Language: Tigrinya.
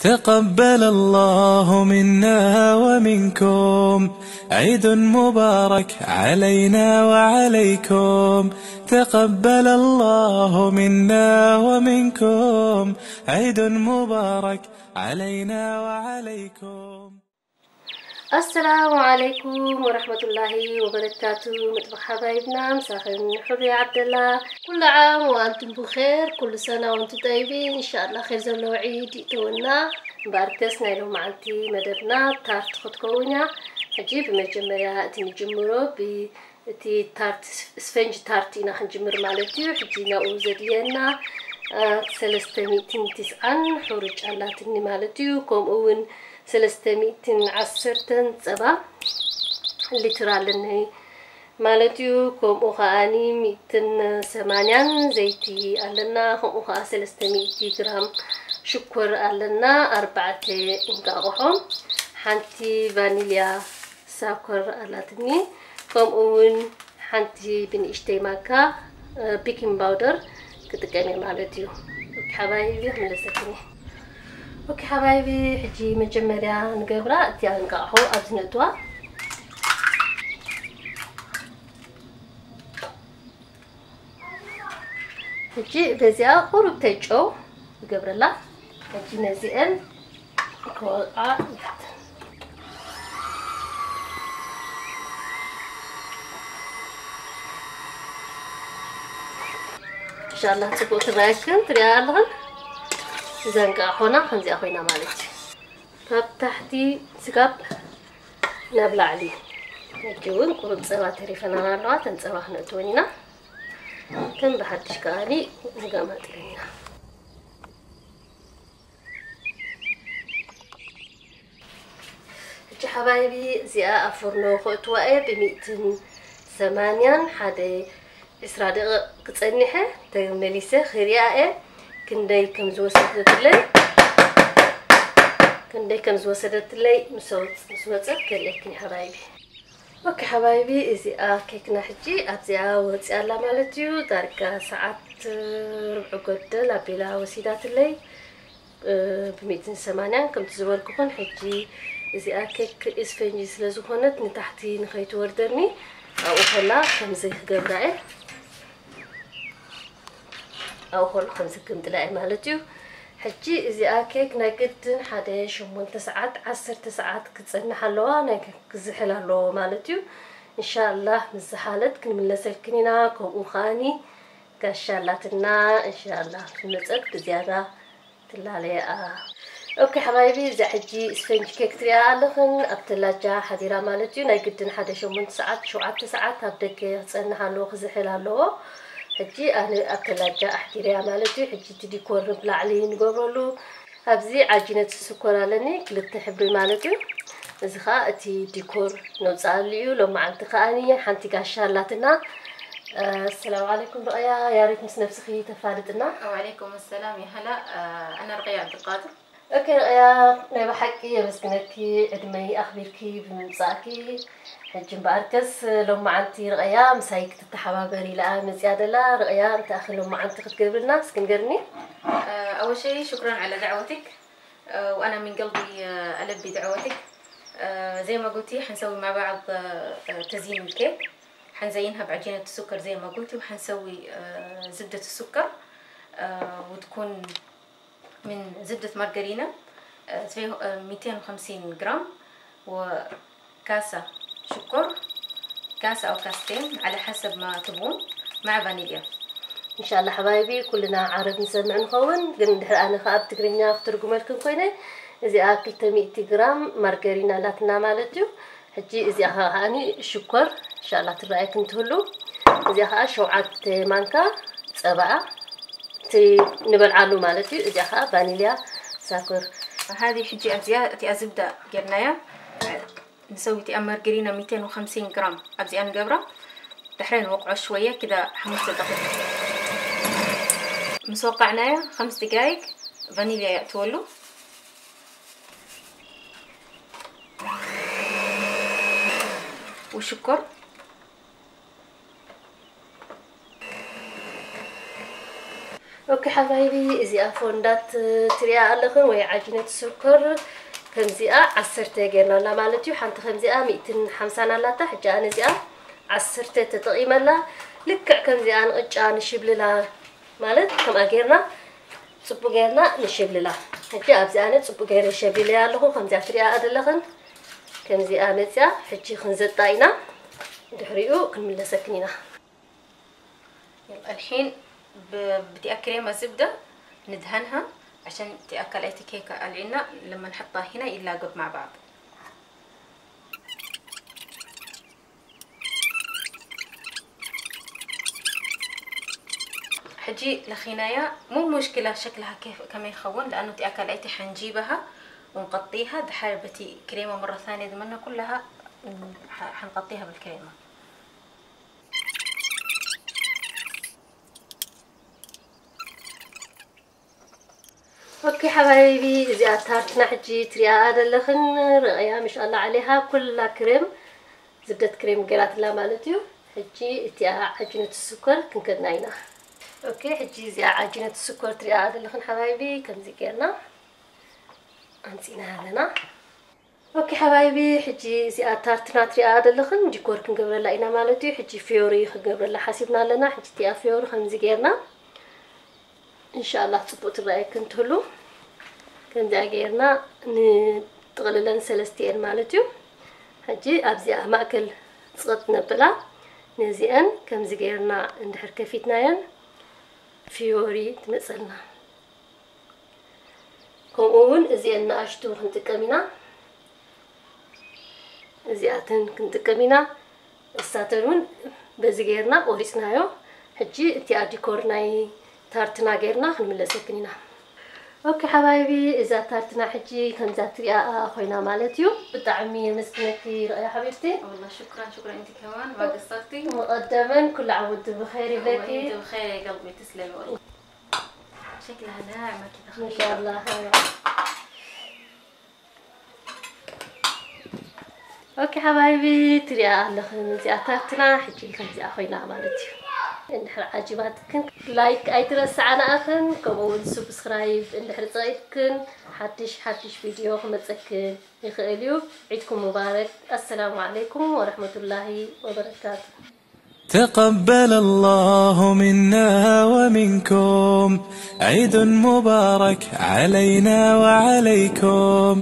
تقبل الله منا ومنكم عيد مبارك علينا وعليكم. تقبل الله منا ومنكم عيد مبارك علينا وعليكم. ኣሰላሙ ዓለይኩም ወረሕመቱላሂ ወበረካቱ። መጥበኽ ሓባይብና ምሳኽን ሕሩይ ዓብደላ። ኩሉ ዓም ወኣንቱም ብኼር፣ ኩሉ ሰና ወንቱ ጠይቢ። እንሻላ ኼር ዘለዎ ዒድ ይእተወና። እምበኣርከስ ናይ ሎማዓንቲ መደብና ታርት ክትከውን እያ። ሕጂ ብመጀመርያ እቲ ንጅምሮ ብ እቲ ታርት ስፈንጅ ታርት ኢና ክንጅምር ማለት እዩ። ሕጂ ናብኡ ዘድልየና ሰለስተ ሚእትን ትስዓን ሕሩጭ ኣላትኒ ማለት እዩ። ከምኡ እውን ሰለስተ ሚእትን ዓሰርተን ፀባ ሊትር ኣለኒ ማለት እዩ። ከምኡ ከዓኒ ሚእትን ሰማንያን ዘይቲ ኣለና። ከምኡ ከዓ ሰለስተ ሚእቲ ግራም ሽኮር ኣለና። ኣርባዕተ እንቃቕሖ፣ ሓንቲ ቫኒልያ ሳኮር ኣላትኒ። ከምኡ እውን ሓንቲ ብንእሽተይ ማንካ ቢኪንግ ባውደር ክጥቀም እየ ማለት እዩ። ኦኬ ሓባይቢ ክምለሰክኒ። ኦኬ ሓባይቢ ሕጂ መጀመርያ ንገብራ እቲ ኣንቃቕሖ ኣብዚ ነእትዋ። ሕጂ በዚኣ ቁሩብ ተጨው ይገብረላ። ሕጂ ነዚአን ከወቃ ኢንሻላህ ጽቡቅ ትረኣየክን ትሪኣ ኣለኽን። እዛ እንቃቕሖና ከምዚኣ ኮይና ማለት እዩ። ካብ ታሕቲ ስጋብ ናብ ላዕሊ። ሕጂ እውን ቁሩብ ፀባ ተሪፈናን ኣለዋ። ተን ፀባ ክነእትወን ኢና። ተን ብሓድሽ ከኣኒ ንገማጥለን ኢና። ሕጂ ሓባይቢ እዚኣ ኣብ ፎርኖ ከእትዋ እየ። ብሚእትን ሰማንያን ሓደ ዕስራ ደቂቕ ክጸኒሐ ተመሊሰ ክሪኣ እየ። ክንደይ ከም ዝወሰደትለይ፣ ክንደይ ከም ዝወሰደትለይ ምስ ወጽ-፣ ምስ ወጸት ከርእየክን ሓባይቢ። ኦኬ ሓባይቢ፣ እዚኣ ኬክና ሕጂ ኣብዚኣ ወጺኣ ኣላ ማለት እዩ። ዳርጋ ሰዓት ርብዒ ጎደል ኣቢላ ወሲዳትለይ። ብሚእትን ሰማንያን ከምቲ ዝበልኩኹን ሕጂ እዚኣ ኬክ ስፈንጂ ስለ ዝኾነት ንታሕቲ ንኸይትወርደኒ ኣብኡ ከላ ከምዚ ክገብራ እየ። ኣብኡ ከሎ ከምዚ ክግምጥላ እየ ማለት እዩ። ሕጂ እዚኣ ኬክ ናይ ግድን ሓደ ሸሞንተ ሰዓት ዓሰርተ ሰዓት ክጸንሕ ኣለዋ፣ ናይ ክዝሕል ኣለዎ ማለት እዩ። እንሻላህ ምስ ዝሓለት ክንምለሰልክን ኢና። ከምኡ ከኣኒ ጋሻ ኣላትና፣ እንሻላህ ምስ መጸት ብዝያዳ ትላለያ። ኦኬ ሓባይቢ፣ እዛ ሕጂ ስፈንጅ ኬክ ትሪኣ ኣለኽን ኣብ ተላጃ ሓዲራ ማለት እዩ። ናይ ግድን ሓደ ሸሞንተ ሰዓት ሸውዓተ ሰዓት ኣብ ደገ ክጸንሕ ኣለዎ፣ ክዝሕል ኣለዎ። ሕጂ ኣነ ኣብ ተላጃ ኣሕዲረያ ማለት እዩ። ሕጂ እቲ ዲኮር ብላዕሊ ንገብረሉ። ኣብዚ ዓጂነት ስኮር ኣለኒ ክልተ ሕብሪ ማለት እዩ። እዚ ኸኣ እቲ ዲኮር ነውፅኣሉ እዩ። ሎማዓንቲ ከኣኒ ሓንቲ ጋሻ ኣላትና። ኣሰላሙ ዓለይኩም ርቕያ፣ ያሬት ምስ ነብስኺ ተፋልጥና። وعليكم السلام يا هلا. آه، أنا رقية عبد القادر. ኦኬ ርቕያ፣ ናይ ብሓቂ የመስግነኪ ዕድመይ ኣኽቢርኪ ብምምፃእኪ። ሕጂ እምበኣርከስ ሎማዓንቲ ርቕያ ምሳይ ክትተሓባበር ኢላ መፅያ ደላ። ርቕያ እንታይ ኣኺ ሎማዓንቲ ክትገብርልና እስኪ ንገርኒ። آه، أول شيء شكرا على دعوتك. آه، وأنا من قلبي، آه، ألبي دعوتك. آه، زي ما قلتي حنسوي مع بعض، آه، آه، تزيين الكيك. حنزينها بعجينة السكر زي ما قلتي، وحنسوي، آه، زبدة السكر، آه، وتكون من زبدة مارغرينا، آه، زي، آه، ميتين وخمسين جرام، وكاسة شكر، كاسة أو كاستين على حسب ما تبغون، مع فانيليا. እንሻላ ሓባይቢ ኩልና ዓረብ ንሰምዕ ንኸውን፣ ግን ድሕሪ ኣነ ከዓ ብትግርኛ ክትርጉመልክን ኮይነ። እዚኣ ክልተ ሚእቲ ግራም ማርገሪን ኣላትና ማለት እዩ። ሕጂ እዚኣ ከዓኒ ሽኮር እንሻላ ትረኣየክን ትህሉ። እዚኣ ከዓ ሸውዓተ ማንካ ፀባኣ እቲ ንበልዓሉ ማለት እዩ። እዚኣ ከዓ ቫኒልያ ሳኮር። هذه حجي أزياء تي أزبدة قرنايا. نسوي تي أمرجرينا ميتين وخمسين جرام. أبزي أنقبرة. دحرين وقعوا شوية كده حمص الدقيق. مسوقعنايا خمس دقايق. فانيليا يأتولو. وشكر. ኦኬ ሓባይቢ፣ እዚኣ ፎንዳት ትሪኣ ኣለኽን ወይ ዓጅነት ስኮር ከምዚኣ ዓሰርተ ጌርና ኣላ ማለት እዩ። ሓንቲ ከምዚኣ ሚእትን ሓምሳን ኣላታ። ሕጂ ኣነ እዚኣ ዓሰርተ ተጠቒመላ። ልክዕ ከምዚኣ ንቕጫ ንሽብልላ ማለት ከምኣ ጌርና ጽቡቅ ጌርና ንሸብልላ። ሕጂ ኣብዚ ኣነ ጽቡቅ ገይረ ሸብልለያ ኣለኹ። ከምዚኣ ትሪኣ ኣለኽን ከምዚኣ መጽያ። ሕጂ ክንዘጣ ኢና። ድሕሪኡ ክንምለሰክን ኢና። يلا الحين ب- بدي أكريمة زبدة ندهنها عشان تأكل أي كيكة العنا لما نحطها هنا يلاقوا مع بعض. حجي لخينايا مو مشكلة شكلها كيف كما يخون، لأنه تأكل أيتي حنجيبها ونقطيها دحر بتي كريمة مرة ثانية ضمنها كلها. ح- حنقطيها بالكريمة. ኦኬ ሓባይቢ፣ እዚኣ ታርትና ሕጂ ትሪኣ ዘለኽን ርኣያ ምሽ ኣላ ዓሌሃ ኩላ ክሬም ዝብደት ክሬም ገይራትላ ማለት እዩ። ሕጂ እቲኣ ዓጅነት ስኮር ክንከድና ኢና። ኦኬ፣ ሕጂ እዚኣ ዓጅነት ስኮር ትሪኣ ዘለኽን ሓባይቢ ከምዚ ጌርና ኣምፂና ኣለና። ኦኬ ሓባይቢ፣ ሕጂ እዚኣ ታርትና ትሪኣ ዘለኽን ዲኮር ክንገብረላ ኢና ማለት እዩ። ሕጂ ፊዮሪ ክንገብረላ ሓሲብና ኣለና። ሕጂ እቲኣ ፊዮሪ ከምዚ ጌርና እንሻላ ጽቡቅ ትረኣየክን ትህሉ። ከምዚኣ ጌርና ንጥቕልለን ሰለስቲኤን ማለት እዩ። ሕጂ ኣብዚኣ ማእከል ጽቕጥ ነብላ። ነዚአን ከምዚ ጌርና እንድሕር ከፊትናየን ፊዮሪ ትመጸልና። ከምኡ እውን እዚአን ንኣሽቱ ክንጥቀም ኢና። እዚኣተን ክንጥቀም ኢና። እሳተን እውን በዚ ጌርና ቆሪፅናዮ። ሕጂ እቲኣ ዲኮር ናይ ታርትና ጌርና ክንምለሰክን ኢና። ኦኬ ሓባይቢ፣ እዛ ታርትና ሕጂ ከምዛ ትሪኣ ኮይና ማለት እዩ። ብጣዕሚ የመስግነኪ ርኣያ ሓቢብቲ። والله شكرا شكرا انت كمان ما قصرتي. መቐደመን ኩሉ ዓወት ብኸይር ይብለኪ። وانت بخير يا قلبي تسلمي والله. شكلها ناعمة كذا خفيفة. ማሻኣላ። ኦኬ ሓባይቢ፣ ትሪኣ ኣለኽን እዚኣ ታርትና ሕጂ ከምዚኣ ኮይና ማለት እዩ። እንድሕር ዓጂባትክን ላይክ ኣይትረስዓናኣኽን፣ ከምኡ እውን ሱብስክራይብ እንድሕር ፀቂጥክን ሓድሽ ሓድሽ ቪድዮ ክመፀክን ይኽእል እዩ። ዒድኩም ሙባረክ። ኣሰላሙ ዓለይኩም ወረሕመቱላሂ ወበረካቱ። تقبل الله منا ومنكم عيد مبارك علينا وعليكم.